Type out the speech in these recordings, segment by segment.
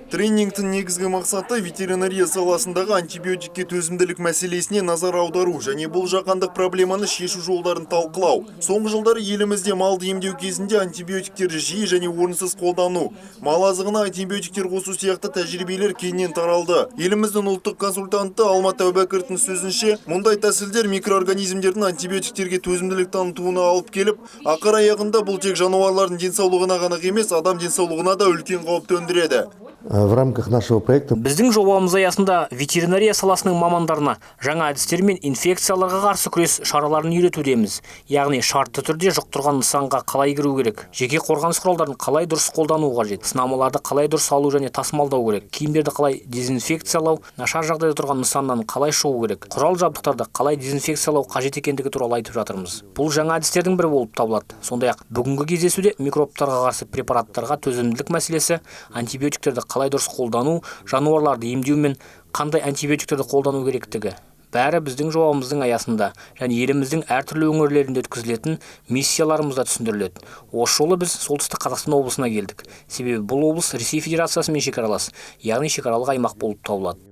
Тренингтің негізгі мақсаты – ветеринария саласындағы антибиотикке төзімділік мәселесіне назар аудару және бұл жаһандық проблеманы шешу жолдарын талқылау. Соңғы жылдары елімізде малды емдеу кезінде антибиотиктерді жиі және орынсыз қолдану, мал азығына антибиотиктер қосу сияқты тәжірибелер кеңінен таралды. Еліміздің ұлттық консультанты Алмат Әубәкіровтің сөзінше, мұндай тәсілдер микроорганизмдердің антибиотиктерге төзімділік танытуына алып келіп, ақыр аяғында бұл тек жануарлардың денсаулығына ғана емес, адам денсаулығына да үлкен қауіп төндіреді. В рамках нашего проекта Біздің жобамыз аясында ветеринария саласының мамандарына жаңа әдістер мен инфекцияларға қарсы күрес шараларын үйретудеміз. Яғни шартты түрде жұқтырған нысанға қалай кіру керек, жеке қорғаныс құралдарын қалай дұрыс қолдану қажет, сынамаларды қалай дұрыс алу және тасымалдау керек, киімдерді қалай дезинфекциялау, нашар жағдайда тұрған нысаннан қалай шығу керек, құрал жабдықтарды қалай дезинфекциялау қажет екендігі туралы айтып жатырмыз. Бұл жаңа әдістердің бірі болып табылады. Сондай ақ бүгінгі кездесуде микробтарға қарсы препараттарға төзімділік мәселесі, антибиотиктерді қалай дұрыс қолдану, жануарларды емдеу мен қандай антибиотиктерді қолдану керектігі, бәрі біздің жобамыздың аясында және еліміздің әртүрлі өңірлерінде өткізілетін миссияларымызда түсіндіріледі. Осы жолы біз Солтүстік Қазақстан облысына келдік, себебі бұл облыс Ресей Федерациясымен шекаралас, яғни шекаралық аймақ болып табылады.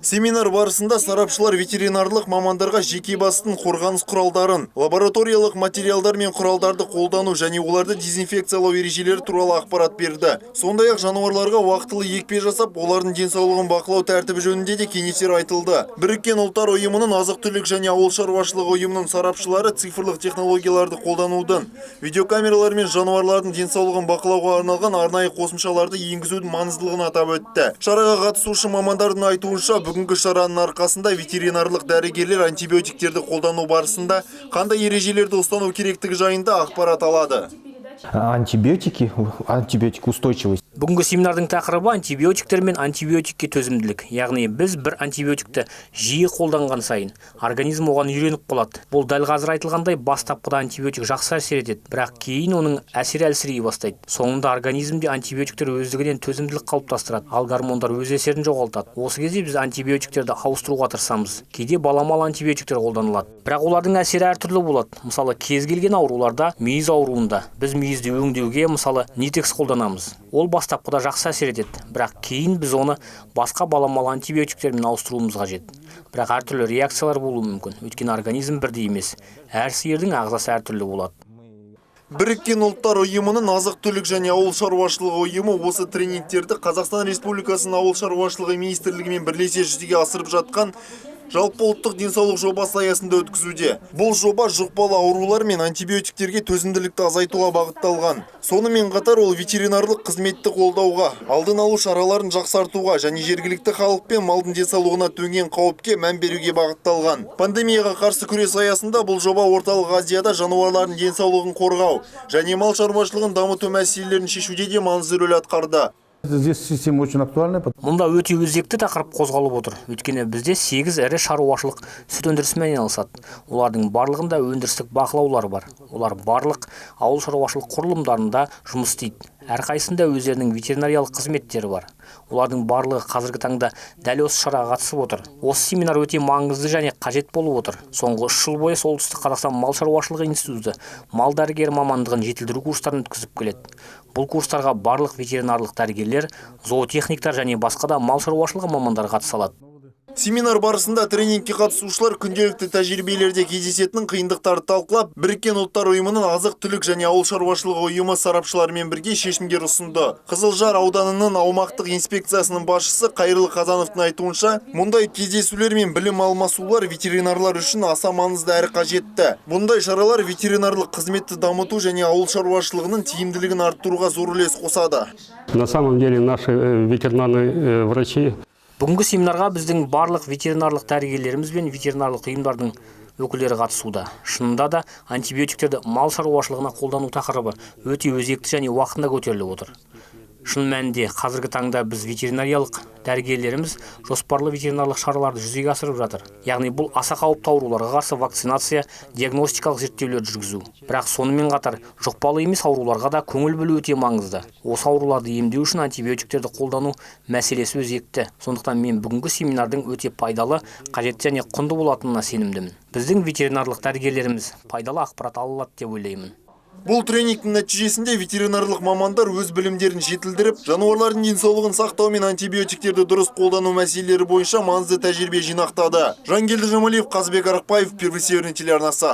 Семинар барысында сарапшылар ветеринарлық мамандарға жеке бастың қорғаныс құралдарын, лабораториялық материалдар мен құралдарды қолдану және оларды дезинфекциялау ережелері туралы ақпарат берді. Сондай-ақ жануарларға уақытылы екпе жасап, олардың денсаулығын бақылау тәртібі жөнінде де кеңестер айтылды. Біріккен Ұлттар Ұйымының азық-түлік және ауыл шаруашылығы ұйымының сарапшылары цифрлық технологияларды қолданудың, видеокамералар мен жануарлардың денсаулығын бақылауға арналған арнайы қосымшаларды енгізудің маңыздылығын атап өтті. Шараға қатысушы мамандардың айтуынша, бүгінгі шараның арқасында ветеринарлық дәрігерлер антибиотиктерді қолдану барысында қандай ережелерді ұстану керектігі жайында ақпарат алады. Антибиотики, антибиотик устойчивость. Бүгінгі семинардың тақырыбы – антибиотиктер мен антибиотикке төзімділік. Яғни біз бір антибиотикті жиі қолданған сайын организм оған үйреніп қалады. Бұл дәл қазір айтылғандай, бастапқыда антибиотик жақсы әсер етеді, бірақ кейін оның әсері әлсірей бастайды. Соңында организмде антибиотиктер өздігінен төзімділік қалыптастырады, ал гормондар өз әсерін жоғалтады. Осы кезде біз антибиотиктерді ауыстыруға тырысамыз. Кейде баламалы антибиотиктер қолданылады, бірақ олардың әсері әртүрлі болады. Мысалы, кез келген ауруларда, мүйіз ауруында біз мүйізді өңдеуге, мысалы, Нитекс қолданамыз. Ол бастапқыда жақсы әсер етеді, бірақ кейін біз оны басқа баламалы антибиотиктермен ауыстыруымыз қажет. Бірақ әртүрлі реакциялар болуы мүмкін, өйткені организм бірдей емес, әр сиырдың ағзасы әртүрлі болады. Біріккен Ұлттар Ұйымының азық-түлік және ауыл шаруашылығы ұйымы осы тренингтерді Қазақстан Республикасының Ауыл шаруашылығы министрлігімен бірлесе жүзеге асырып жатқан жалпы ұлттық денсаулық жобасы аясында өткізуде. Бұл жоба жұқпалы аурулар мен антибиотиктерге төзімділікті азайтуға бағытталған. Сонымен қатар ол ветеринарлық қызметті қолдауға, алдын алу шараларын жақсартуға және жергілікті халық пен малдың денсаулығына төнген қауіпке мән беруге бағытталған. Пандемияға қарсы күрес аясында бұл жоба Орталық Азияда жануарлардың денсаулығын қорғау және мал шаруашылығын дамыту мәселелерін шешуде де маңызды рөл атқарды. Здесь система очень актуальная. Мұнда өте өзекті тақырып қозғалып отыр, өйткені бізде сегіз ірі шаруашылық сүт өндірісімен айналысады. Олардың барлығында өндірістік бақылаулар бар. Олар барлық ауыл шаруашылық құрылымдарында жұмыс істейді, әрқайсысында өздерінің ветеринариялық қызметтері бар. Олардың барлығы қазіргі таңда дәл осы шараға қатысып отыр. Осы семинар өте маңызды және қажет болып отыр. Соңғы 3 жыл бойы Солтүстік Қазақстан мал шаруашылығы институты мал дәрігері мамандығын жетілдіру курстарын өткізіп келеді. Бұл курстарға барлық ветеринарлық дәрігерлер, зоотехниктар және басқа да мал шаруашылығы мамандары қатыса алады. Семинар барысында тренингке қатысушылар күнделікті тәжірибелерде кездесетін қиындықтарды талқылап, Біріккен Ұлттар Ұйымының азық-түлік және ауыл шаруашылығы ұйымы сарапшыларымен бірге шешімдер ұсынды. Қызылжар ауданының аумақтық инспекциясының басшысы Қайырлы Қазановтың айтуынша, мұндай кездесулер мен білім алмасулар ветеринарлар үшін аса маңызды әрі қажетті. Бұндай шаралар ветеринарлық қызметті дамыту және ауыл шаруашылығының тиімділігін арттыруға зор үлес қосады. На самом деле наши ветеринарные врачи Бүгінгі семинарға біздің барлық ветеринарлық дәрігерлеріміз бен ветеринарлық ұйымдардың өкілдері қатысуда. Шынында да, антибиотиктерді мал шаруашылығына қолдану тақырыбы өте өзекті және уақытында көтеріліп отыр. Шын мәнінде, қазіргі таңда біз, ветеринариялық дәрігерлеріміз, жоспарлы ветеринарлық шараларды жүзеге асырып жатыр. Яғни бұл аса қауіпті ауруларға қарсы вакцинация, диагностикалық зерттеулер жүргізу. Бірақ сонымен қатар жұқпалы емес ауруларға да көңіл бөлу өте маңызды. Осы ауруларды емдеу үшін антибиотиктерді қолдану мәселесі өзекті. Сондықтан мен бүгінгі семинардың өте пайдалы, қажетті және құнды болатынына сенімдімін. Біздің ветеринарлық дәрігерлеріміз пайдалы ақпарат ала алады деп ойлаймын. Бұл тренингтің нәтижесінде ветеринарлық мамандар өз білімдерін жетілдіріп, жануарлардың денсаулығын сақтау мен антибиотиктерді дұрыс қолдану мәселелері бойынша маңызды тәжірибе жинақтады. Жангелді Жамалиев, Қазбек Арықбаев, Первый Северный телеарнасы.